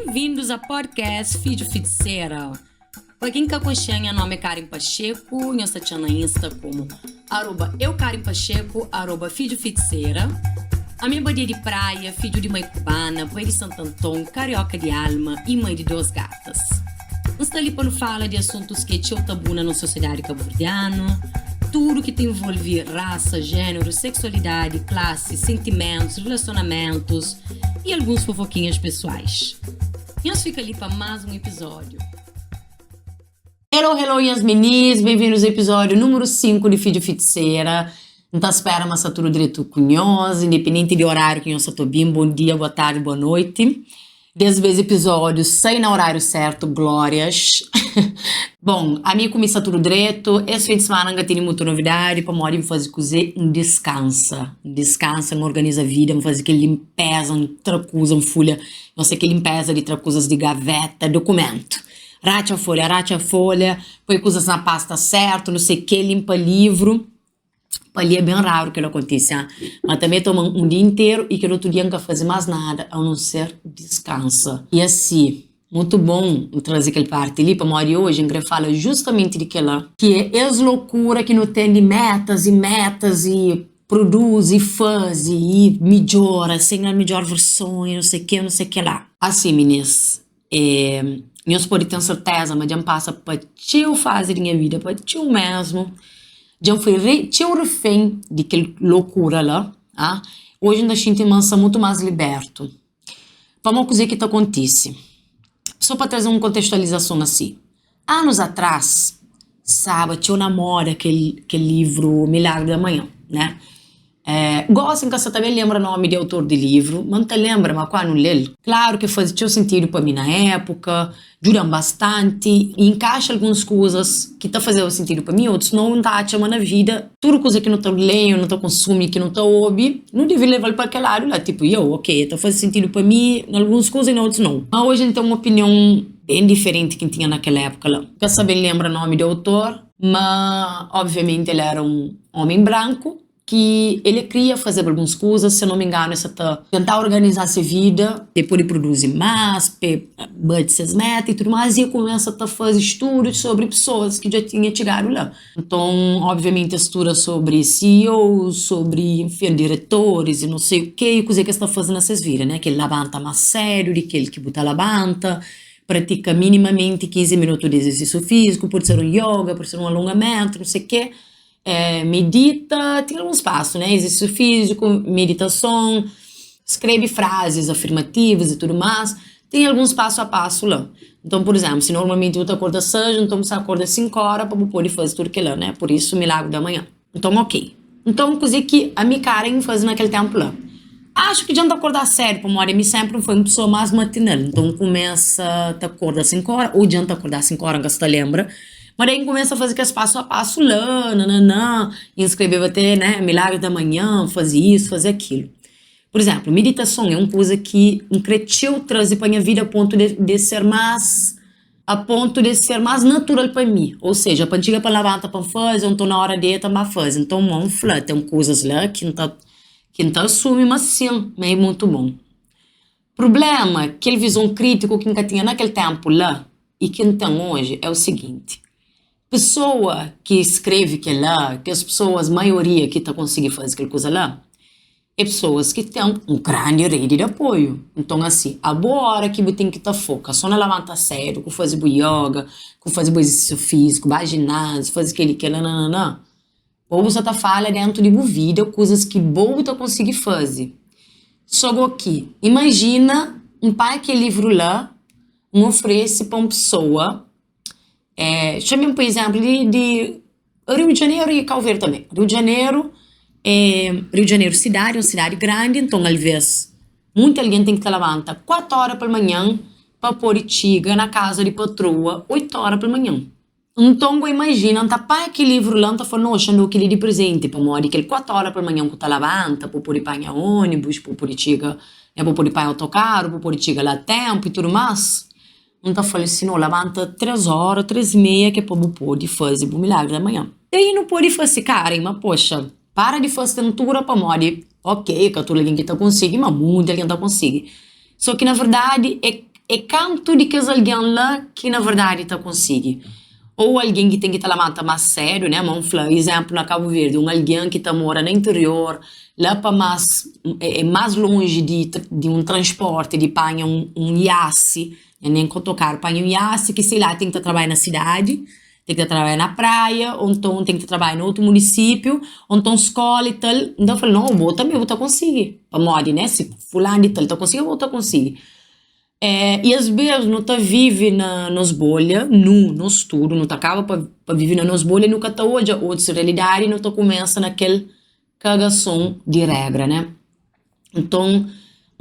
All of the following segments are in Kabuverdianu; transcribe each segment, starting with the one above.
Bem-vindos a podcast Fidju Fitisera. Pa ken ka konxe-m, nha nome é Karen Pacheco, nhos ta txan na Insta komu arroba eu Karen Pacheco, arroba Fidju Fitisera. Ami é badia di praia, fidju di mai kubana, pai di Santo Anton, karioka di alma y mai di dos gatas. N sta li pa nu fala di asuntus ki é txeu tabu na nos sosiedadi kabuverdianu, tudu ki ta involvi rasa, jéneru, seksualidadi, klasi, sentimentus, rilasionamentus y alguns fofokinhas pesoais. Nhos fika li pa más un epizódiu. Hello, hello nhas minis, ben-vindus a epizódiu númeru 5 di Fidju Fitisera. N ta spera ma sta tudu dretu ku nhos, independenti di oráriu ki nhos sta ta obi-m. Bon dia, boa tardi, boa noiti. Des bes episódio sai na horário certo, glórias. Bom, ami ku mi sta tudu dretu. Es fin di semana N ka tene mutu novidadi pamodi N faze kuze? N diskansa. N diskansa, N organiza vida, N faze kel linpeza, N tra kuza, N fulha, N fase kel linpeza di tra kuzas di gaveta, dokumentu. Ratxa folha, ratxa folha, poi kuzas na pasta sertu, no sei ke, linpa livru. Pa li é ben raru kel akontise, ah. Ma tanbe toma un dia interu i kel otu dia N ka faze más nada a non ser diskansa. I asi, mutu bon N traze kel parti li pamodi oji N kre fala justamenti di kel-la, ki é es lokura ki nu ten di metas i metas i produzi i faze i midjora, ser nha midjor verson i no se ke, no se ke la. Asi, minis, E nhos pode ten serteza ma dja N pasa pa txeu fazi di nha vida, pa txeu mesmu. Dja N foi txeu refén di kel lokura la, ah. Oji N ta xinti ma N sta mutu más libertu. Pamodi kuzê ki ta kontise? Sô pa traze un kontestualizason asi. Anus atrás, staba txeu na moda kel kel livru Milagre da Manhã, né? Gósi N ka sta ta ben lenbra nómi di autor di livru, má N ta lenbra ma kandu N lé-l, klaru ki faze txeu sentidu pa mi na épuka, djuda-m bastanti i inkaxa alguns kuzas ki ta fazeba sentidu pa mi, otus nau. N ta atxa ma na vida, tudu kuza ki nu ta lé, nu ta konsumi, ki nu ta obi, nu debe leba-l pa kel ladu la. Tipu, iou, ok, ta faze sentidu pa mi na alguns kuza i na otus nau. Má oji N ten un opinion Ben diferenti ki N tinha na kel épuka la. N ka sa ben lenbra nómi di autor, má obviamenti el éra un ómi branku ki el kria fazeba alguns kuza, se no mi inganu el sa ta tenta organiza se vida pa el pode produzi más, pa el bati ses méta i tudu más, i el kumesa ta faze studus sobri pesoas ki dja tinha txigadu la. Nton, obviamenti el studa sobri CEOs, sobri, enfin, diretoris i no sei u ke, i kuzê ki es ta faze na ses vida, né? Kel labanta más sédu di kel ki bu ta labanta, pratika minimamenti 15 minutu di izersísiu fíziku, pode ser un yoga, pode ser un alongamentu, no sei ke, medita, ten alguns pasu, né? Izersísiu fíziku, meditason, skrebe frazis afirmativus i tudu más. Ten alguns pasu a pasu la. Nton, pur izénplu, si normalmenti bu ta korda 6, nton bu sta korda 5 óra pa bu pode faze tudu kel-la, né? Pur isu, milagri da manhan. Nton, ok. Nton, kuzê ki ami Karen N faze na kel ténpu la? Axu ki dja N ta korda sédu, pamodi ami sénpri N foi un pesoa más matinal. Nton, N kumesa ta korda 5 óra, ô dja N ta korda 5 óra, N ka sta lenbra. Má daí N kumesa faze kes pasu a pasu la, nananã, N skrebeba te, né, milagri da manhan, faze isu, faze akilu. Pur izénplu, miditason é un kuza ki N krê txeu traze pa nha vida a pontu di ser más, a pontu di ser más natural pa mi. Ou seja, pa N txiga pa N labanta pa N faze, ô nton na óra deta N ba faze. Nton, mo N fla, ten kuzas la ki N ta, ki N ta asumi ma sin, ma é mutu bon. Prubléma, kel vizon krítiku ki N ka tinha na kel ténpu la i ki N ten oji é u siginti, pesoa ki skrebe kel-la, kes pesoas, maioria ki ta konsigi faze kel kuza la, é pesoas ki ten un grandi redi di apoiu. Nton asi, abo ora ki bu ten ki ta foka so na labanta sedu, ku faze bu yoga, ku faze bu izersisiu fiziku, ba jináziu, faze kel-li, kel-la, nananã, bo bu sa ta fala dentu di bu vida kuzas ki bo bu ta konsigi faze. So go ki, imajina N panha kel livru la, N oferese pa un pesoa, Txeu-m pa izénplu di Riu di Janeru i Kau Verdi tanbê. Riu di Janeru é Riu di Janeru sidadi é un sidadi grandi, nton alvês munti algen ten ki ta labanta 4 óra palmanhan pa pode txiga na kaza di patroa 8 óra palmanhan. Nton bu imajina, N ta panha kel livru la N ta fla, noxa, N da-u kel-li di prezenti pamodi kel 4 óra palmanhan ku ta labanta pa bu pode panha ônibus, pa bu pode txiga, pa bu pode panha otokaru, pa bu pode txiga la a ténpu i tudu más. N ta fla-l si no labanta 3 óra, 3 i meia ki é pa bu pode faze bu milagri da manhan. Daí nu pode fase Karen, ma poxa, para di fase tentura pamodi ok, ka tudu algen ki ta konsigi, ma munti algen ta konsigi. So ki na verdadi é. É kantu di kes algen la ki na verdadi ta konsigi? Ou algen ki ten ki ta labanta más sédu, né? Ma N fla, izénplu na Kabu Verdi, un algen ki ta mora na interior, la pa más, é más lonji di di un transpórti, di panha un iasi, nen ku otokaru, panha un iasi ki sei la ten ki ta trabadja na sidadi, ten ki ta trabadja na praia, ou nton ten ki ta trabadja na otu munisípiu, ou nton skóla i tal. N ta fla, nau, bo tanbe bu ta konsigi, pamodi, né, si fulanu di tal ta konsigi, abo bu ta konsigi. I as bes nu ta vive na nos bolha, nu, nos tudu, nu ta kaba pa vive na nos bolha i nu ka ta odja otus realidadi i nu ta kumesa na kel kagason di regra, né? Nton,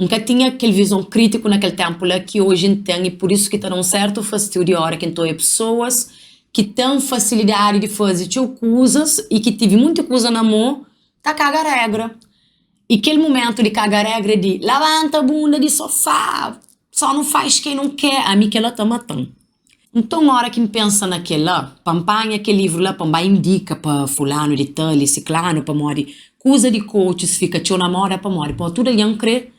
N ka tinha kel vizon krítiku na kel ténpu la ki oji N ten i pur isu ki ta da un sértu fastiu di óra ki N ta odja pesoas ki ten fasilidadi di faze txeu kuzas i ki tive monti kuza na mô ta kaga régra. I kel mumentu di kaga regra di labanta bunda di sofá, só nu faz quem não quer, ami kela ta matan. Nton ora ki N pensa na kela, pa N panha kel livru la pa N ba indika pa fulanu di tal i siklanu pamodi kuza di coaches fika txeu na moda pamodi pamodi tudu algen kre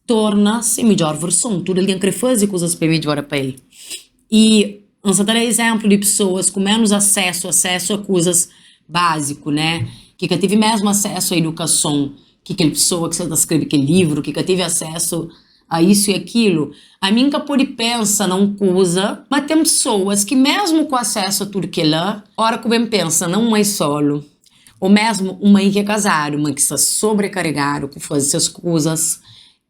torna se midjor verson, tudu algen kre faze kuzas pa midjora pa el. I N sa ta da izénplu di pesoas ku ménus asésu, asésu a kuzas báziku, né? Ki ka tevi mésmu asésu a idukason ki kel pesoa ki sa ta skrebe kel livru, ki ka tevi asésu a isu i akilu. Ami N ka pode pensa na un kuza, má ten pesoas ki mésmu ku asésu a tudu kel-la, óra ku ben pensa na un mai sólu, ô mésmu un mai ki é kazadu, ma ki sta sobrekaregadu ku faze ses kuzas,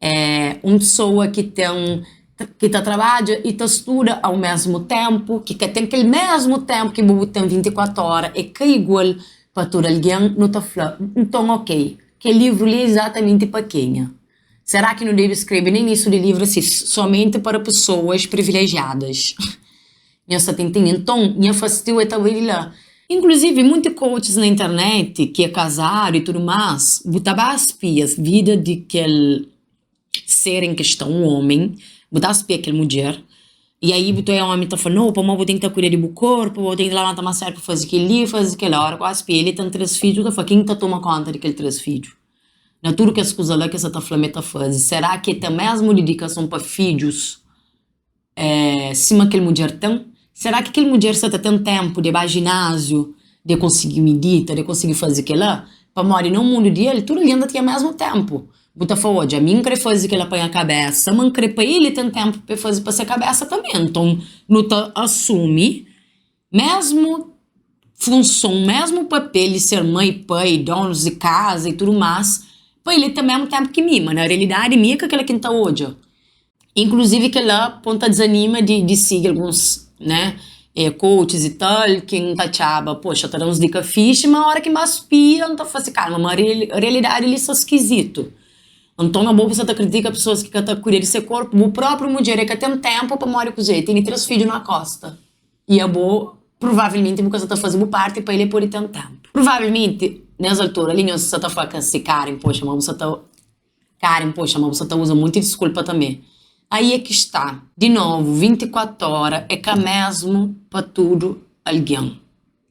É un pesoa ki ten ki ta trabadja i ta studa au mesmu tenpu, ki ka ten kel mesmu tenpu ki bo bu ten 24 ora, é ka igual pa tudu algen, nu ta fla, nton ok, kel livru li é izatamenti pa kenha? Será ki nu debe skrebe na inísiu di livru si, somente para pesoas privilejiadas? Nhos ta tenta Nton, nha fastiu é ta bai di la. Inkluzivi, munti coaches na internet ki é kazadu i tudu más, bu ta ba spia vida di kel ser en kestãu, un omen, bu ta spia kel mudjer, i aí bu ta oia omi ta fla, no, pamodi bu ten ki ta kuida di bu korpu, bu ten ki labanta más sédu pa faze kel-li, faze kel-la. Óra ku spia el ten 3 fidju, bu ta fla, ken ki ta toma konta di kel 3 fidju? Na tudu kes kuza la ki el sa ta fla ma el ta faze, será ki el ten mésmu didikason pa fidjus? Sima kel mudjer ten? Será ki kel mudjer sa ta ten ténpu di ba jináziu, di konsigi midita, di konsigi faze kel-la? Pamodi na mundu di el, tudu algen ta tinha mésmu ténpu. Bu ta fla, Odja, ami N krê faze kel-la pa nha kabésa, má N krê pa el ten ténpu pa el faze pa se kabésa tanbê. Nton, nu ta asumi mésmu funson, mésmu papel di ser mai, pai, donus di kaza i tudu más, pa el ten mésmu ténpu ki mi. Má na realidadi, mi é ka kel-la ki N ta odja. Inkluzivi kel-la pô-m ta dizanima di di sigi alguns, né, coaches i tal, ki N ta atxaba, poxa, ta da uns dika fixi, ma óra ki N ba spia, N ta fla si, kalma, ma realidadi li sta skizitu. Nton, abo bu sta ta kritika pesoas ki ka ta kuida di se korpu, bu própriu mudjer e ka ten ténpu pamodi kuzê? E tene 3 fidju na kósta i abo provavelmenti bu ka sta ta faze bu parti pa el e pode ten ténpu. Provavelmenti, nes altura li, nhos sta ta fla ka si Karen, poxa, ma bu sta ta. Karen, Poxa, ma bu sa ta uza monti diskulpa tanbê. Aí é ki sta. Di novu, 24 óra é ka mésmu pa tudu algen.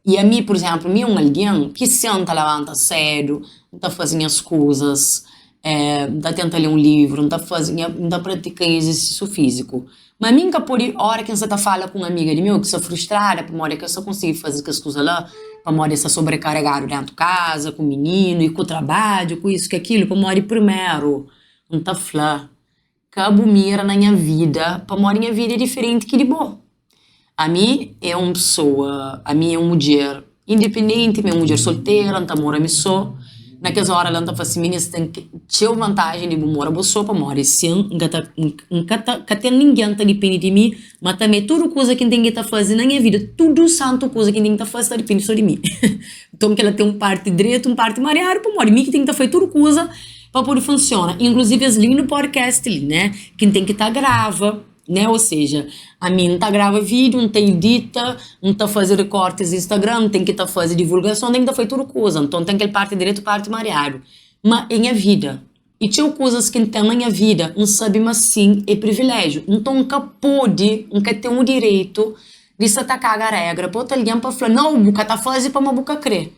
I ami, pur izénplu, mi é un algen ki sen N ta labanta sédu, N ta faze nhas kuzas, N ta tenta lé un livru, N ta faze nha, N ta pratika nha izersísiu fíziku. Ma mi N ka pode, óra ki N sa ta fala ku un amiga di meu ki sta frustrada pamodi el ka sta konsigi faze kes kuza la, pamodi el sta sobrekaregadu déntu kaza, ku mininu i ku trabadju, ku isu ku akilu, pamodi primeru N ta fla, Ka bu mira na nha vida pamodi nha vida é diferenti ki di bo. Ami é un pesoa, ami é un mudjer independenti, mi é un mudjer soltera, N ta mora mi sô. Na kes óra la N ta fla si, Minis, ten txeu vantajen di bu mora bo sô, pamodi sin N ka ta, N ka ta, ka ten ningen ta dipende di mi, ma tanbê tudu kuza ki N ten ki ta faze na nha vida, tudu santu kuza ki N ten ki ta faze ta dipende sô di mi. Nton kel-la ten un párti dretu, un párti mariadu, pamodi mi ki ten ki ta faze tudu kuza pa pode funsiona. Inkluzivi es lindu podcast li, né, ki N ten ki ta grava. Né? Ou seja, ami N ta grava vídeo, N ta idita, N ta faze recortes di Instagram, N ten ki ta faze divulgason, N ten ki ta faze tudu kuza. Nton ten kel parti dretu, parti mariadu. Ma é nha vida. I txeu kuzas ki N ten na nha vida, N sabe ma sin é priviléjiu. Nton N ka pode, N ka ten o direitu di sa ta kaga regra pa otu algen pa fla, nau, bu ka ta faze pamodi bu ka kre.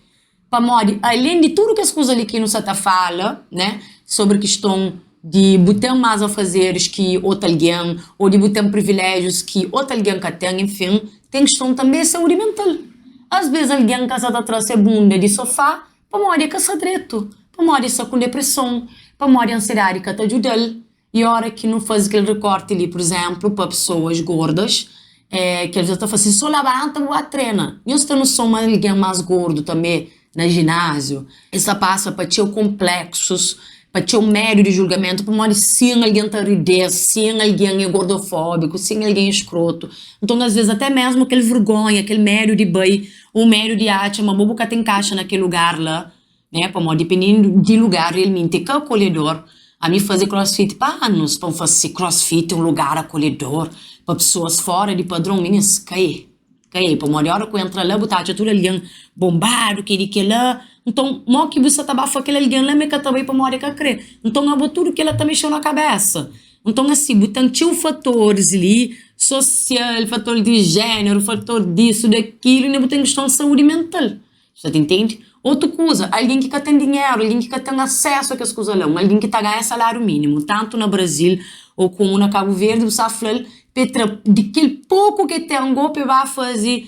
Pamodi, alén di tudu kes kuza li ki nu sa ta fala, né, sobri kiston. di bu ten más afazeris ki otu algen ô di bu ten priviléjius ki otu algen ka ten, enfin, ten kiston tanbê é saúdi mental. Asvês algen ka sa ta tra se bunda di sofá pamodi el ka sta dretu, pamodi el sta ku depreson, pamodi ansiedadi ka ta djuda-l. I óra ki nu faze kel rekórti li, pur izénplu, pa pesoas gordas, ki alvês ta fla si, Sô labanta bu ba trena. Nhos ten noson ma algen más gordu tanbê na jináziu, es ta pasa pa txeu konpleksus, pa txeu medu di julgamentu, pamodi sin algen ta ri di es, sin algen é gordofóbiku, sin algen é skrotu. Nton, alvês, até mésmu kel vergónha, kel medu di bai, ô medu di atxa ma bo bu ka ta inkaxa na kel lugar la, né? Pamodi dipendindu di lugar realmenti é ka akolhedor. Ami faze crossfit pa anus pa N fase crossfit un lugar akolhedor pa pesoas fora di padron minis ka é, ka é pamodi ora ku entra la bu ta atxa tudu algen bonbadu kel-li kel-la nton mo ki bu sa ta ba fla kel algen la ma e ka ta bai pamodi e ka kre nton abo tudu kel-la ta mexeu na kabesa nton asi bu ten txeu fatoris li sosial fator di jeneru fator disu dakilu inda bu ten kiston di saúdi mental. Sa ta intende? Otu kuza, algen ki ka ten dinheru, algen ki ka ten asesu a kes kuza la, un algen ki ta ganha saláriu mínimu, tantu na Brazil ô komu na Kabu Verdi, bu sa fla-l pa e tra di kel poku ki e ten go pa e ba faze,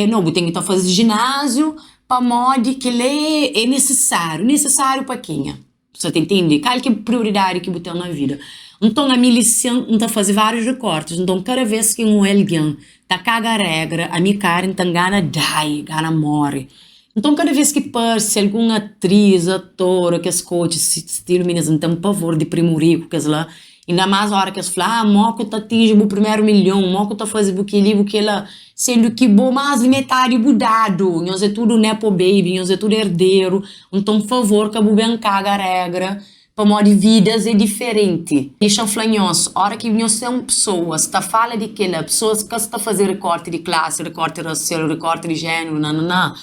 no, bu ten ki ta faze jináziu pamodi kel-la é nisisáriu. Nisisáriu pa kenha? Sa ta intende? Kal ki é prioridadi ki bu ten na vida? Nton, ami li sin, N ta faze várius rekortis. Nton, kada vês ki N oia algen ta kaga régra, ami Karen ta ngana die, gana móre. Nton, kada vês ki parse algun atris, ator, ô kes kotxi stilu minis, N ten pavor di primu riku kes la. Inda más óra ki es fla, ah, mó ku ta atinji bu primeru milhon, mó ku ta faze bu kel-li, bu kel-la. Sendu ki bo más di metadi bu dadu. Nhos é tudu nepo baby, nhos é tudu erderu. Nton, favor, ka bu ben kaga régra, pamodi vidas é diferenti. Dexa-m fla nhos, óra ki nhos ten pesoas ta fala di kel-la, pesoas ka sta faze rekórti di klasi, rekórti rasial, rekórti di jéneru, nananã,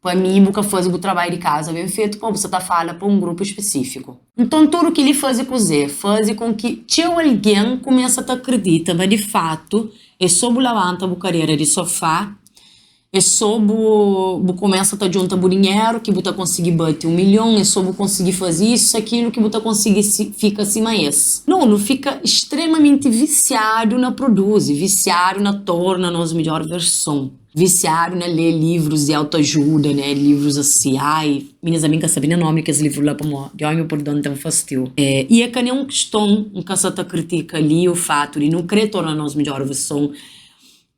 pa mi bu ka faze bu trabadju di kaza ben fetu, pamodi bu sta ta fala pa un grupu spesífiku. Nton, tudu kel-li faze kuzê? Faze kon ki txeu algen kumesa ta kridita ma di fatu é sô bu labanta bu kadera di sofá, é sô bu bu kumesa ta djunta bu dinheru ki bu ta konsigi bati un milhon, é sô bu konsigi faze isu, akilu ki bu ta konsigi fika sima es. Nu, nu fika stremamenti visiadu na produzi, visiadu na torna nos midjór verson. Viciado na lê livrus di autoajuda, né, livrus asi, ai, minis ami N ka sabe nen nomi di kes livru la pamó Diós mi purdon N ten fastiu. I é ka nen un kiston, N ka sa ta kritika li o fatu di nu krê torna nos midjór verson,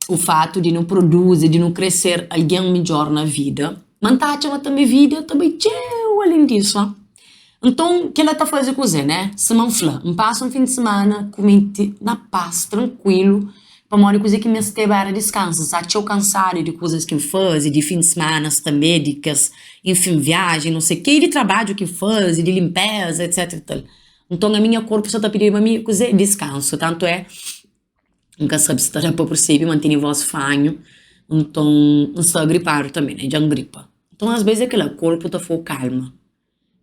o fatu di nu produzi, di nu krê ser algen midjór na vida, ma N ta atxa ma tanbê vida ta bai txeu alén disu. Nton, kel-la ta faze kuzê, né? Sima N fla, N pasa un fin di simana ku menti na pas, trankuilu, pamodi kuzê ki N mesteba éra diskansa. N sta txeu kansadu di kuzas ki N faze, di fin di simanas tanbê, di kes, enfin, viajen, no se kê, i di trabadju ki N faze, di linpeza, etsétera i tal. Nton, ami nha korpu sa ta pidiba mi kuzê? Diskansu. Tantu é. N ka sabe si ta da pa persebe ma N tene vós fanhu, nton N sta gripadu tanbe, né? Dja N gripa. Nton, asvês é kel-la, korpu ta fla-u kalma.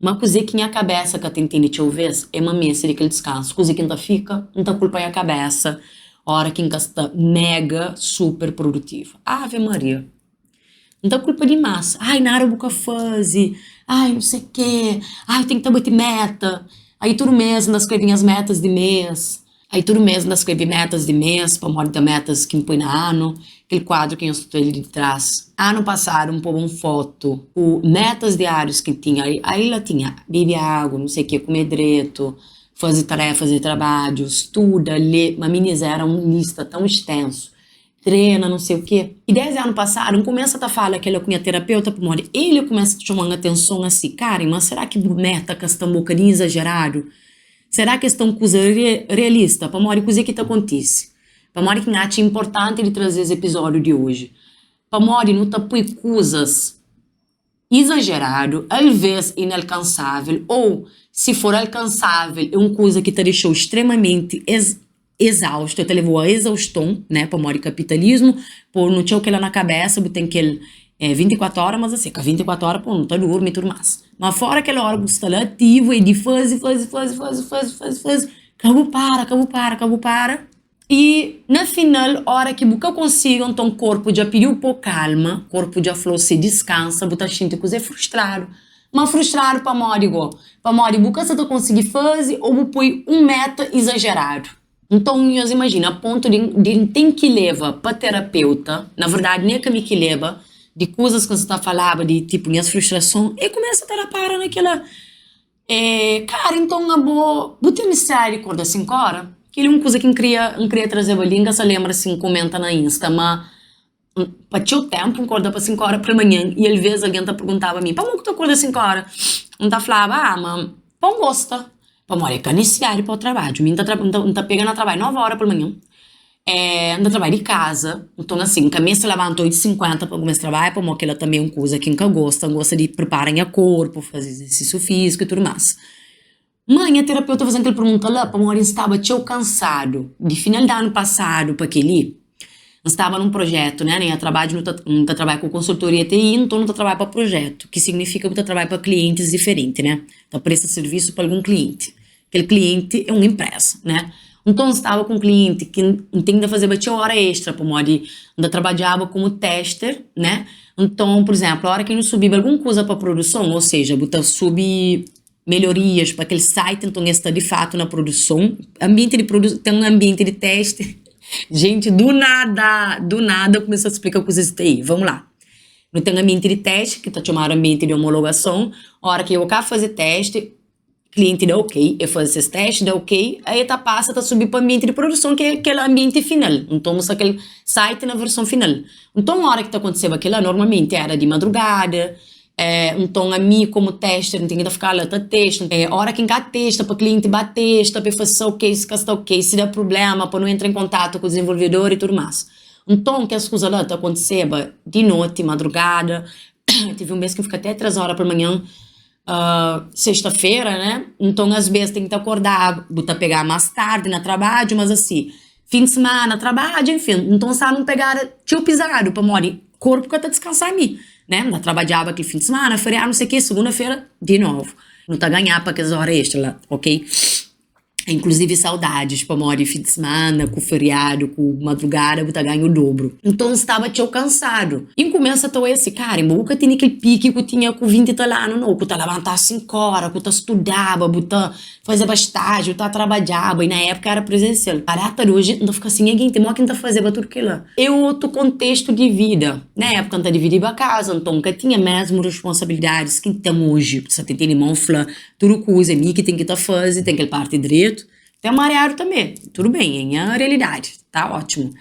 Má kuzê ki nha kabésa ka ta intende txeu vês é ma meste di kel diskansu. Kuzê ki N ta fika? N ta kulpa nha kabésa óra ki N ka sta mega super produtiva. Ave Maria! N ta kulpa dimás. Ai, nada bu ka faze. Ai, não sei quê. Ai, ten ki ta bati méta. Aí tudu mês N ta skrebe nhas métas di mês. Aí tudu mês N ta skrebe métas di mês pamodi ten métas ki N poi na anu. Kel kuadru ki nhos ta li di tras. Anu pasadu N poba un fotu ku métas diárius ki N tinha. Aí la tinha bebe agu, não sei quê, kume dretu, faze tarefas di trabadju, studa, lê. Ma minis éra un lista tãu stensu. Trena, não sei o quê. E desdi anu pasadu N kumesa ta fala kela ku nha terapeuta pamodi el kumesa ta txoma-m atenson asi, Karen, ma será ki bu meta ka sta un bokadinhu izajeradu? Será ki es sta un kuza realista? Pamodi kuzê ki ta kontise? Pamodi ki N atxa inportanti di traze es epizódiu di oji? Pamodi nu ta poi kuzas izajeradu, alvês inalkansável ô si for alkansável é un kuza ki ta dexa-u stremamenti exaustu, el ta leba-u a exauston, né, pamodi kapitalismu pô-nu txeu kel-la na kabésa, bu ten kel 24 óra, mas asi, ka 24 óra pô, nu ta durmi i tudu más. Má fóra kel óra bu sta la ativu é di faze, faze, faze, faze, faze, faze, faze, ka bu para, ka bu para, ka bu para. I na final, ora ki bu ka konsigi, nton korpu dja pidiu po kalma, korpu dja fla-u se diskansa, bu ta xinti kuzê? Frustradu. Ma frustradu pamodi go? Pamodi bu ka sa ta konsigi faze ô bu poi un méta izajeradu. Nton, nhos imajina, a pontu di di N ten ki leba pa terapeuta, na verdadi nen é ka mi ki leba, di kuzas ki N sa ta falaba di tipu nhas frustrason, e kumesa ta rapara na kila. E, kara, nton abo bu ten nisisidadi di korda 5 óra? Kel-li é un kuza ki N kria N kria trazeba li, N ka sa lenbra si N kumenta na Insta, ma Pa txeu ténpu N korda pa 5 óra palmanhan i alvês algen ta perguntaba mi, Pamodi ku ta korda 5 óra? N ta flaba, Ah, ma pa N gosta. Pamodi é ka nisisidadi pa trabadju. Mi N ta pega na trabadju 9 óra palmanhan, N ta trabadja di kaza. Nton asin, N ka meste labanta 8:50 pa N kumesa trabadja pamodi kel-la tanbê é un kuza ki N ka gosta. N gosta di pripara nha korpu, faze izersísiu fíziku i tudu más. Má, nha terapeuta faze-m kel pergunta la pamodi N staba txeu kansadu. Di final di anu pasadu pa kel-li, N staba nun prujétu, né? Na nha trabadju nu ta N ta trabadja ku konsultoria TI, nton nu ta trabadja pa prujétu, ki signifika bu ta trabadja pa klientis diferenti, né? Ta presta sirvisu pa algun klienti. Kel klienti é un inpreza, né? Nton N staba ku un klienti ki N ten ki ta fazeba txeu óra extra pamodi N ta trabadjaba komu tester, né? Nton, pur izénplu, óra ki nu subiba algun kuza pa produson, ô seja, bu ta subi melhorias pa kel site nton es sta di fatu na produson anbienti di produ ten un anbienti di testi gente do nada do nada kumesa splika kuzas di TI vamos lá nu ten anbienti di testi ki ta txomadu anbienti di omologason ora ki eu ka faze testi klienti da ok e faze ses testi da ok aí e ta pasa ta subi pa anbienti di produson ki é kel anbienti final nton nu sta kel site na verson final nton ora ki ta kontiseba kila normalmenti era di madrugada Nton ami komu tester N ten ki ta fika la ta testa. Ora ki N ka testa pa klienti ba testa pa e fla si sta ok si ka sta ok, si da prubléma pa nu entra en kontatu ku dizenvolvedor i tudu más. Nton kes kuza la ta kontiseba di noti, madrugada. Tevi un bes ki N fika te 3 óra palmanhan sexta-fera né. Nton asbes ten ki ta kordaba, bu ta pega más tardi na trabadju, mas asi fin di simana trabadja enfin. Nton staba un pegada txeu pizadu pamodi Korpu ka ta diskansá mi, né? N ta trabadjaba kel fin di simana, feriadu, nu sei ke, segunda-fera di novu. Nu ta ganhá pa kes óra extra la, ok? Inkluzivi saudadis, pamodi fin di simana ku feriadu ku madrugada bu ta ganha o dobro. Nton N staba txeu kansadu. I N kumesa ta oia si, Karen, bo bu ka tene kel piki ku tinha ku 20 i tal anu nau, ku ta labantaba 5 óra, ku ta studaba, bu ta fazeba stájiu, ta trabadjaba i na épuka éra prezensial. Pa data di oji N ta fika si, nha genti, modi ki N ta fazeba tudu kel-la? É otu kontestu di vida. Na épuka N ta dividiba kaza, nton N ka tinha mésmu responsabilidadis ki N ten oji. Sa ten tene mon fla tudu kuza, é mi ki ten ki ta faze, ten kel parti dretu, ten mariadu tanbê. Tudu ben, é nha realidadi, ta ótimu.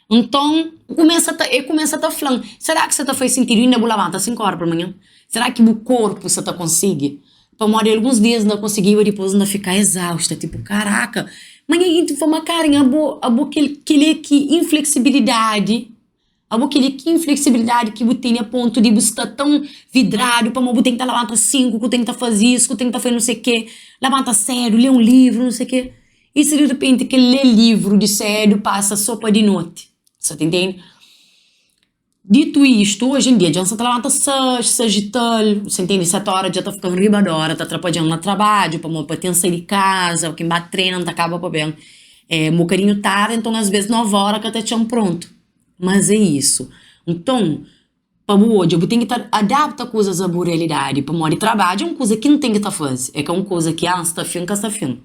Nton, N kumesa ta, el kumesa ta fla-m, Será ki sa ta faze sintidu inda bu labanta 5 óra palmanhan? Será ki bu korpu sa ta konsigi? Pamodi alguns dias N ta konsigiba dipôs N ta fika exausta, tipo karaka! Ma nha genti fla, ma Karen abo, abo kel kel-li é ki infleksibilidadi, abo kel-li ki infleksibilidadi ki bu tene a pontu di bu sta tãu vidradu pamodi bu ten ki ta labanta 5, ku ten ki ta faze isu, ku ten ki ta faze nu sei ke, labanta sédu, lé un livru, nu sei ke. I si di repenti kel lé livru di sédu pasa sô pa di noti, sa ta intende? Ditu istu, oji en dia dja N sa ta labanta 6, 6 i tal, sa ntende? 7 óra dja ta fika-m riba di óra, ta trapadja-m na trabadju pamodi pa ten sai di kaza, ki N ba trena N ta kaba pa ben un bokadinhu tardi, nton asves 9 óra ka ta txa-m prontu. Mas é isu. Nton, pa bu odja, bu ten ki ta adapta kuzas a bu realidadi pamodi trabadju é un kuza ki N ten ki ta faze, é ka un kuza ki, ah, N sta afin, N ka sta afin.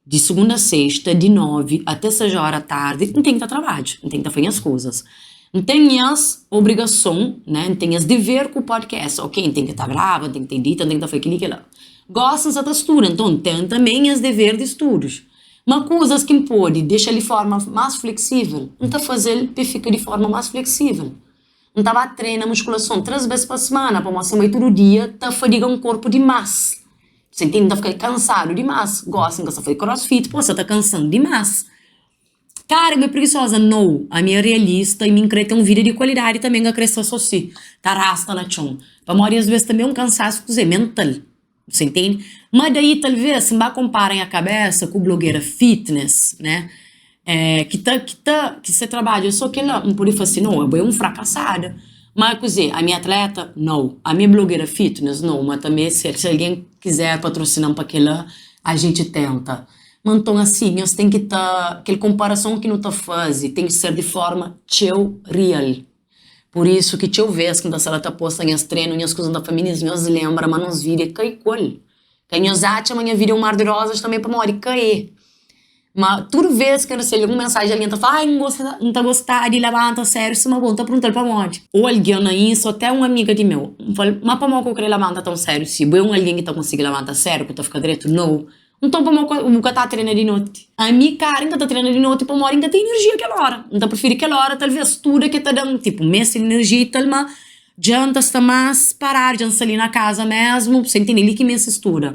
Di sugunda a sexta, di 9 até 6 óra tardi, N ten ki ta trabadja, N ten ki ta fai nhas kuzas. N ten nhas obrigason, né, N ten nhas dever ku podcast, ok, N ten ki ta grava, N ten ki ta edita, N ten ki ta fai kel-li, kel-la. Gósi N sa ta studa, nton N ten tanbê nhas dever di studus. Ma kuzas ki N pode dexa-l di forma más fleksível, N ta faze-l pa e fika di forma más fleksível. N ta ba trena muskulason 3 bês pa simana, pamodi si N bai tudu dia ta fadiga-m korpu dimás. Senti N ta fika kansadu dimás. Gósi N ka sta faze crossfit, pô, sa ta kansa-m dimás. Kara, mi é prigisoza? Nau. Ami é realista i mi N krê ten un vida di kualidadi tanbê. N ka krê sta sô si, ta rasta na txon. Pamodi asvês tanbê é un kansasu kuzê? Mental. Você entende? Má daí talvês si N ba konpara nha kabésa ku blogera fitness, né? Ki ta, ki ta, ki se trabadju é sô kel-la, N pode fla si, nau, abo é un frakasada. Má kuzê? Ami é atleta? Nau. Ami é blogera fitness? Nau. Má tanbê si algen kizer patrosina-m pa kel-la, a jenti tenta. Má nton asi, nhos ten ki ta, kel konparason ki nu ta faze ten ki ser di forma txeu rial. Pur isu ki txeu vês ki N ta sta la ta posta nhas trenu, nhas kuza, N ta fla, Minis, nhos lenbra ma nos vida é ka igual. Ka nhos atxa ma nha vida é un mar di rózas tanbê pamodi ka é. Ma tudu vês ki N resebe algun mensaji algen ta fla, ai N gosta, N ta gosta di labanta sédu sima bo, N ta pergunta-l pamodi. Ô algen na Insta ô até un amiga di meu, N fla-l, ma pamodi ki bu krê labanta tãu sédu si? Bu é un algen ki ta konsigi labanta sédu ku ta fika dretu? Nau. Nton pamodi ku bu ka ta trena di noti? Ami kara N ka ta trena di noti pamodi N ka ten inerjia kel óra. N ta prifiri kel óra talvês studa ki ta da-m tipu meste di inerjia i tal ma dja N ta sta más paradu dja N sta li na kaza mésmu bu sta intende li ki meste studa.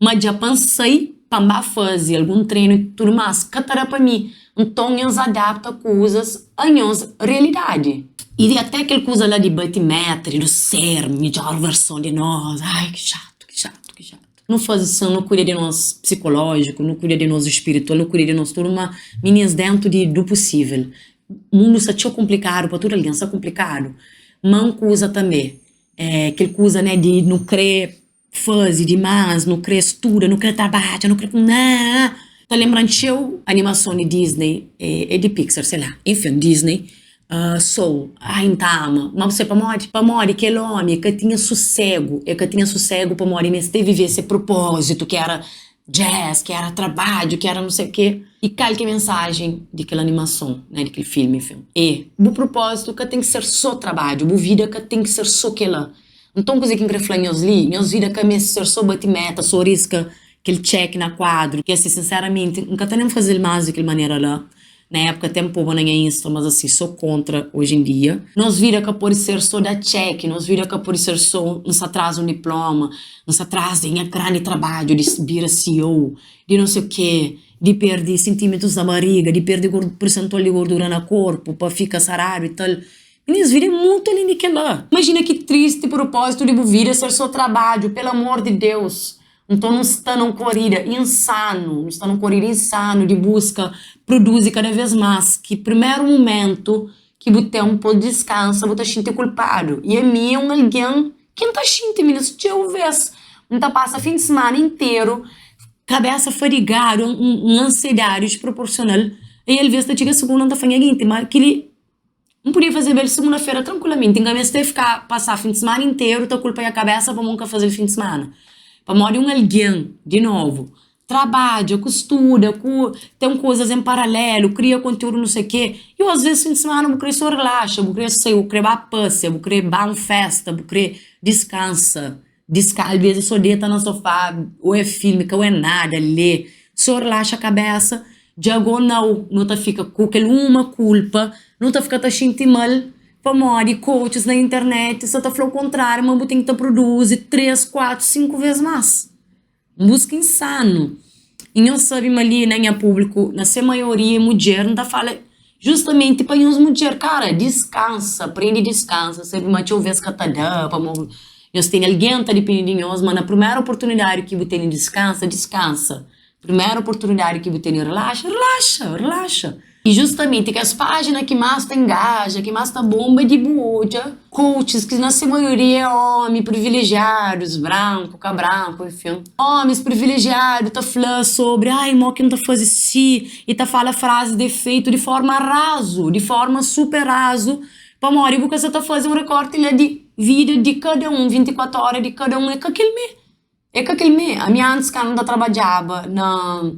Ma dja pa N sai pa N ba faze algun trenu i tudu más ka ta da pa mi. Nton nhos adapta kuzas a nhos realidadi. I até kel kuza la di bati méta di nu ser midjór verson di nos ai ki xatu ki xatu ki xatu. Nu faze sin, nu kuida di nos psikolójiku, nu kuida di nos spiritual, nu kuida di nos tudu, ma minis dentu di du pusível. Mundu sta txeu konplikadu pa tudu algen, sta konplikadu. Ma un kuza tanbe, é kel kuza né di nu krê faze dimás, nu krê studa, nu krê trabadja, nu krê Ta lenbra-m txeu animason di Disney, é di Pixar, sei lá, enfin, Disney. Soul, ai N ta ama. Ma bu sabe pamodi? Pamodi kel omi ka tinha susegu. El ka tinha susegu pamodi el meste vive se propózitu ki éra jazz, ki éra trabadju, ki éra nu sei kê. I kal ki é mensajen di kel animason, né, di kel filmi, enfin? É, bu propózitu ka ten ki ser sô trabadju, bu vida ka ten ki ser sô kel-la. Nton kuzê ki N krê fla nhos li, nhos vida ka meste ser sô bati méta, sô riska kel txeki na kuadru, ki asi sinseramenti N ka ta nen faze-l más di kel manera la. Na época até N poba na nha Insta, mas asi, sou kontra hoje em dia. Nos vida ka pode ser só da txeki, nos vida ka pode ser só N sta tras un diploma, N sta tras di nha grandi trabadju di bira CEO, di não sei o quê, di perde sentimetrus na bariga, di perde persentual di gordura na korpu pa fika saradu e tal. Nos vida é mutu alén di kel-la. Imajina ki tristi propózitu di bu vida ser só trabadju, pelo amor di Deus. Nton nu sta na un korida insanu, nu sta na un korida insanu di buska produzi kada vês más, ki primeru mumentu ki bu ten pa diskansa bu ta xinti kulpadu. I ami é un algen ki N ta xinti minus txeu vês. N ta pasa fin di simana interu kabésa fadigadu, un ansiedadi disproporsional i alvês ta txiga sugunda N ta fla nha genti ma kel-li N podia fazeba el sugunda-fera trankulamenti, N ka meste fika pasa fin di simana interu ta kulpa nha kabesa pamodi N ka faze-l fin di simana. Pamodi un algen, di novu, trabadja, ku studa, ku ten kuzas en paralelu, kria konteúdu nu sei ke, i o asves fin di simana bu kre so rilaxa, bu kre sai, bu kre ba pasia, bu kre ba un festa, bu kre diskansa. Diska, alvês é sô deta na sofá, oê filmi, ka oê nada, lê, sô relaxa kabésa. Dja gó nau, nu ta fika ku kel uma kulpa, nu ta fika ta xinti mal pamodi coaches na internet sa ta fla o kontráriu ma bu ten ki ta produzi 3, 4, 5 vês más. Un buska insanu. I nhos sabe ma li na nha públiku, na se maioria é mudjer, N ta fala justamenti pa nhos mudjer, kara, diskansa, prende diskansa, sabe ma txeu vês ka ta da pamodi nhos tene algen ta dipende di nhos, ma na primeru oportunidadi ki bu tene diskansa, diskansa. Primeru oportunidadi ki bu tene relaxa, relaxa, relaxa. I justamenti kes pájina ki más ta engaja, ki más ta bonba é di bu odja coaches ki na se maioria é ómi privilejiadus, branku, ka branku, enfin. Ómis privilejiadu ta fla sobri ai mo ki N ta faze si i ta fala frazi di efeitu di forma razu, di forma super razu, pamodi bu ka sa ta faze un rekorti la di vida di kada un, 24 óra di kada un é ka kel mê. É ka kel mê, ami antis kandu N ta trabadjaba na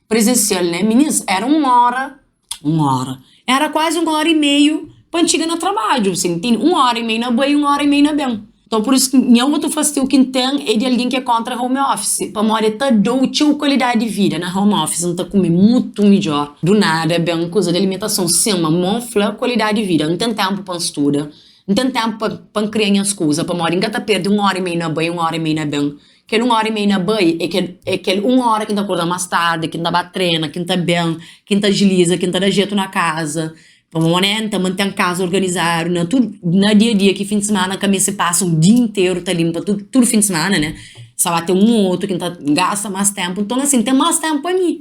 prezensial né, minis era un óra, un óra, era kuazi un óra i meiu pa N txiga na trabadju, bu ntende? Un óra i meiu na bai, un óra i meiu na ben. Nton pur isu ki nha otu fastiu ki N ten é di algen ki é kóntra home office, pamodi el ta da-u txeu kualidadi di vida. Na home office N ta kume mutu midjór, du nada ben kuza di alimentason, sin, ma mon fla kualidadi di vida, N ten ténpu pa N studa. N ten ténpu pa pa N kria nhas kuza pamodi N ka ta perde un óra i meiu na bai un óra i meiu na ben. Kel un óra i meiu na bai é kel é kel un óra ki N ta korda más tardi, ki N ta ba trena, ki N ta ben, ki N ta ajiliza, ki N ta da jetu na kaza. Pamodi N ta mante kaza organizadu na tudu na dia-a-dia ki fin di simana N ka meste pasa un dia interu ta linpa tudu tudu fin di simana ne. Sa ba ten un otu ki N ta gasta más ténpu. Nton asin ten más ténpu pa mi.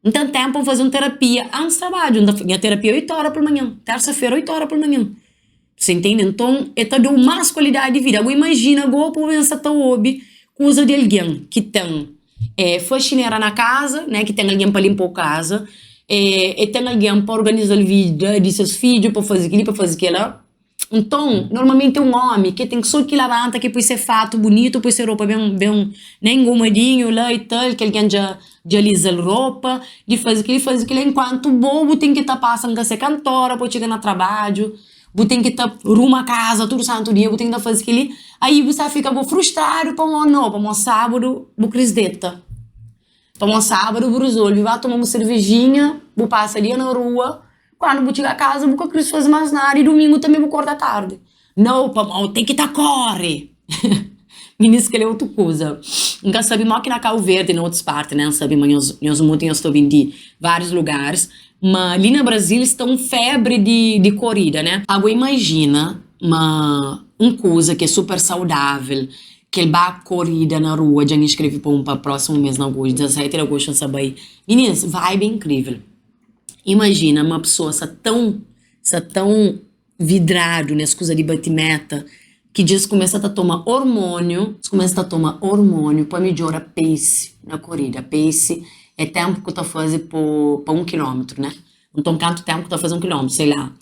N ten ténpu pa N faze un terapia antis trabadju. N ta nha terapia é oitu óra palmanhan, térsa-fera oitu óra palmanhan. Você entende? Nton, el ta da-u más kualidadi di vida. Ago imajina go pa bu ben sta ta obi kuza di algen ki ten faxinera na kaza, né, ki ten algen pa linpa-u kaza, el ten algen pa organiza-l vida di ses fidju, pa faze kel-li, pa faze kel-la. Nton, normalmenti é un ómi ki ten sô ki labanta, ki poi se fatu bunitu, poi se ropa ben ben né engomadinhu la i tal, ki algen dja dja liza-l ropa, di faze kel-li, faze kel-la, enkuantu bo bu ten ki ta pasa nka se kantora pa bu txiga na trabadju, bu ten ki ta ruma kaza tudu santu dia, bu ten ki ta faze kel-li, aí bu sta fika bo frustradu pamodi no, pamodi sábadu bu kris deta. Pamodi sábadu bu rizolve ba toma un servejinha, bu pasa dia na rua, kandu bu txiga kaza bu ka kris faze más nada i dumingu tanbe bu korda tardi. Nau, pamodi ten ki ta kóre! Minis kel é otu kuza. N ka sabe mó ki na Kabu Verdi na otus parti, né, N sabe ma nhos nhos monti nhos ta ben di várius lugaris, ma li na Brazil sta un fébri di di korida, né? Ago imajina ma un kuza ki é super saudável Kel ba korida na rua dja N inscreve pa un pa próximo mês na agosto, 17 de agosto N sa bai. Meninas, vibe incrível. Imagina ma pessoa sa tão sa tão vidrado nes kuza di bati meta ki dja es kumesa ta toma hormônio, es kumesa ta toma hormônio pa midjora pace na korida. Pace é tempo ku ta faze pa un kilómetru, né? Nton kantu ténpu ki ta faze un kilómetru, sei lá,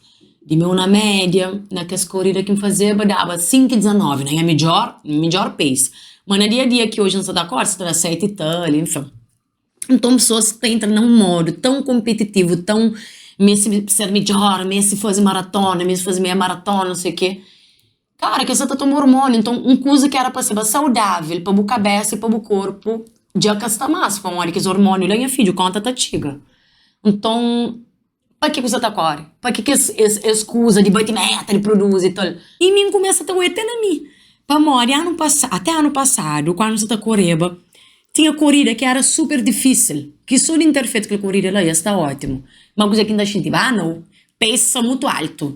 di meu na média, na kes korida ki N fazeba daba 5 i 19 na nha midjór, midjór pace. Ma na dia a dia ki oji N sa ta kóre, sa ta da 7 i tal, enfin. Nton pesoas ta entra na un modu tãu konpetitivu, tãu meste ser midjór, meste faze maratona, meste faze meia maratona, nau sei o ke. Kara, ki sa ta toma ormóniu, nton un kuza ki éra pa seba saudável pa bu kabésa i pa bu korpu dja ka sta más, pamodi kes ormóniu la, nha fidju, kónta ta txiga. Nton, pa ki ku sa ta kóre? Pa ki kes es es kuza di bati méta, di produzi i tal? I mi N kumesa ta oia te na mi, pamodi anu pasa ate anu pasadu, kandu N sa ta koreba, tinha korida ki éra super difísil, ki sô di N ter fetu kel korida la, dja sta ótimu. Má kuzê ki N ta xintiba? Ah, nau, pesu sta mutu altu.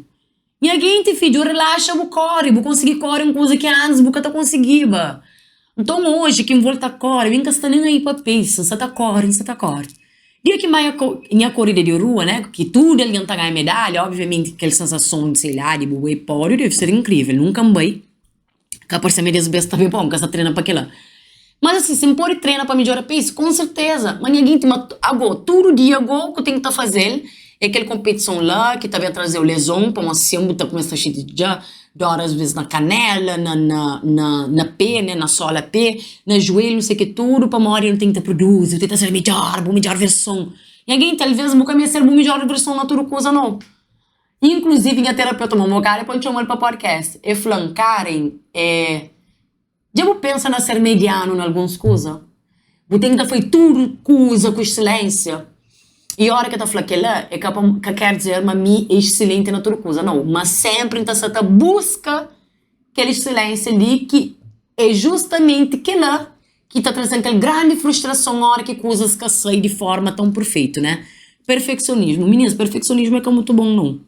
Nha genti, fidju, relaxa bu kóre, bu konsigi kóre un kuza ki antis bu ka ta konsigiba. Nton oji ki N volta kóre, mi N ka sta nen aí pa pace, N sa ta kóre, N sa ta kóre. Dia ki N bai nha korida di rua, né, ki tudu algen ta ganha medalha, obviamenti kel sensason di, sei lá, di bu bai pódiu debe ser inkrível. Nunka N bai. Ka parse mi des bes ta ben pon, ka sa trena pa kila. Mas asin, si N pode trena pa midjora pa is, kon serteza. Ma nha ginti, ma ago, tudu dia ago ku ten ki ta fazel é kel konpetison la ki ta ben trazeu lezon, pamodi sin bu ta kumesa ta xinti dja dor asves na kanela, na na na na pe, ne, na sola pe, na juelhu, nse ke tudu, pamodi nu ten ki ta produzi, bu ten ki ta ser midjor, bu midjor verson. Nha ginti, alves bu ka meste ser bu midjor verson na tudu kuza, no. Inkluzivi nha terapeuta ma mo kare pa N txoma-l pa podcast. E fla-m, Karen, e dja bu pensa na ser medianu na alguns kuza? Bu ten ki ta fai tudu kuza ku exselensia. I ora ki el ta fla kel-la, e ka pa ka ker dizer ma mi é exselenti na tudu kuza, nau. Ma senpri N ta sa ta buska kel exselensia li ki é justamenti kel-la ki ta traze-m kel grandi frustrason óra ki kuzas ka sai di forma tãu perfeitu, né? Perfeksionismu. Mininas, perfeksionismu é ka mutu bon nau.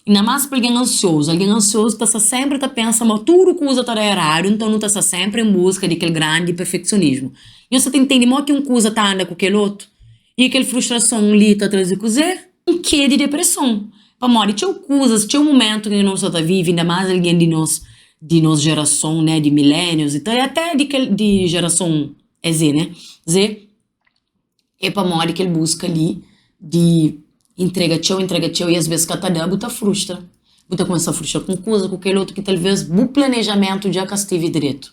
Inda más pa algen ansiozu. Algen ansiozu ta sta sénpri ta pensa ma tudu kuza ta da eradu, nton nu ta sta sénpri en buska di kel grandi perfeksionismu. Nhos sa ta intende modi ki un kuza ta anda ku kel otu? I kel frustrason li ta traze kuzê? Un kê di depreson. Pamodi txeu kuzas, txeu mumentu ki nu sta ta vive, inda más algen di nos di nos jerason, né, di millennials i tal, i até di kel di jerason EZ, né, Z, é pamodi kel buska li di intrega txeu, intrega txeu i asves ka ta da, bu ta frustra. Bu ta kumesa frustra ku un kuza, ku kel otu ki talves bu planejamentu dja ka stevi dretu.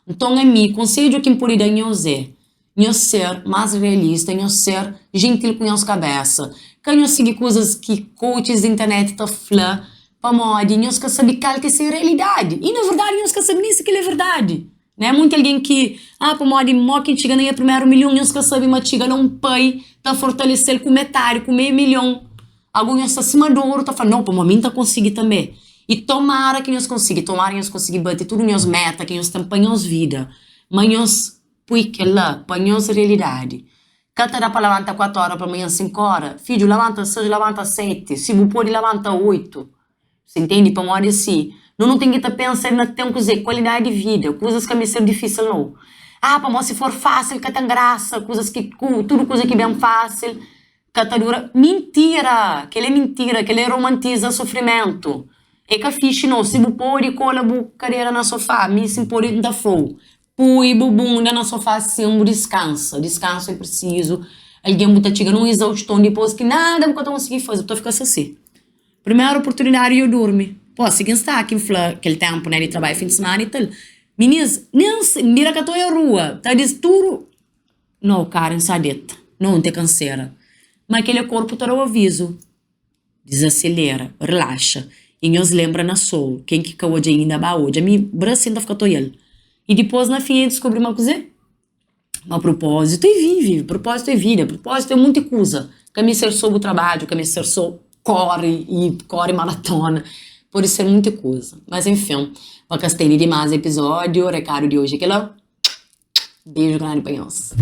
Nton ami, konsedju ki N pode da nhos é, Nhos ser más realista, nhos ser jentil ku nhos kabésa. Ka nhos sigi kuzas ki coaches di internet ta fla pamodi nhos ka sabe kal ki é se realidadi. I na verdadi nhos ka sabe nen si kel-li é verdadi. Né? Monti algen ki, ah, pamodi mó ki N txiga na nha primeru milhon, nhos ka sabe ma txiga la un pai ta fortalese-l ku metadi, ku meiu milhon. Algun nhos sta sima doru ta fla, nau, pamodi mi N ta konsigi tanbê. I tomara ki nhos konsigi, tomara nhos konsigi bati tudu nhos méta ki nhos ten pa nhos vida. Ma nhos Pui kel-la pa nhos realidadi. Ka ta da pa labanta 4 óra pa manhan 5 óra. Fidju, labanta 6, labanta 7, si bu pode labanta 8. Si ntende? Pamodi asi, no nu ten ki ta pensa na ten kuzê? Kualidadi di vida. Kuzas ka meste ser difísil nau. Ah, pamodi si for fásil ka ten grasa, kuzas ki, tudu kuza ki ben fásil. Ka ta dura. Mintira! Kel é mintira, kel é romantiza sufrimentu. É ka fixi no. Si bu pode, kola bu kadera na sofá. Mi si N pode, N ta fla-u, pui bu bunda na sofá sin bu diskansa. Diskansu é prisizu. Algen bu ta txiga nun izauston dipôs ki nada bu ka ta konsigi faze, bu ta fika sa si. Primeru oportunidadi dja durmi. Po, si ki N sta ki N fla kel ténpu né di trabadju fin di simana i tal. Minis, nen N bira ka ta oia rua, ta dis tudu. Nau, Karen sa deta. Nau, N ten kansera. Ma kel korpu ta da-u avizu. Dizaselera, rilaxa i nhos lenbra na Soul, ken ki ka odja inda ba odja. Mi bra sin ta fika ta oial. I dipos na fin e diskubri ma kuze? Ma prupózitu é vive, prupózitu é vida, prupózitu é munti kuza. Ka meste ser so bu trabadju, ka meste ser so kóre i kóre maratona, pode ser munti kuza. Mas enfin, pa ka stende dimás epizódiu, rekadu di oji é kel-la. Beju grandi pa nhos.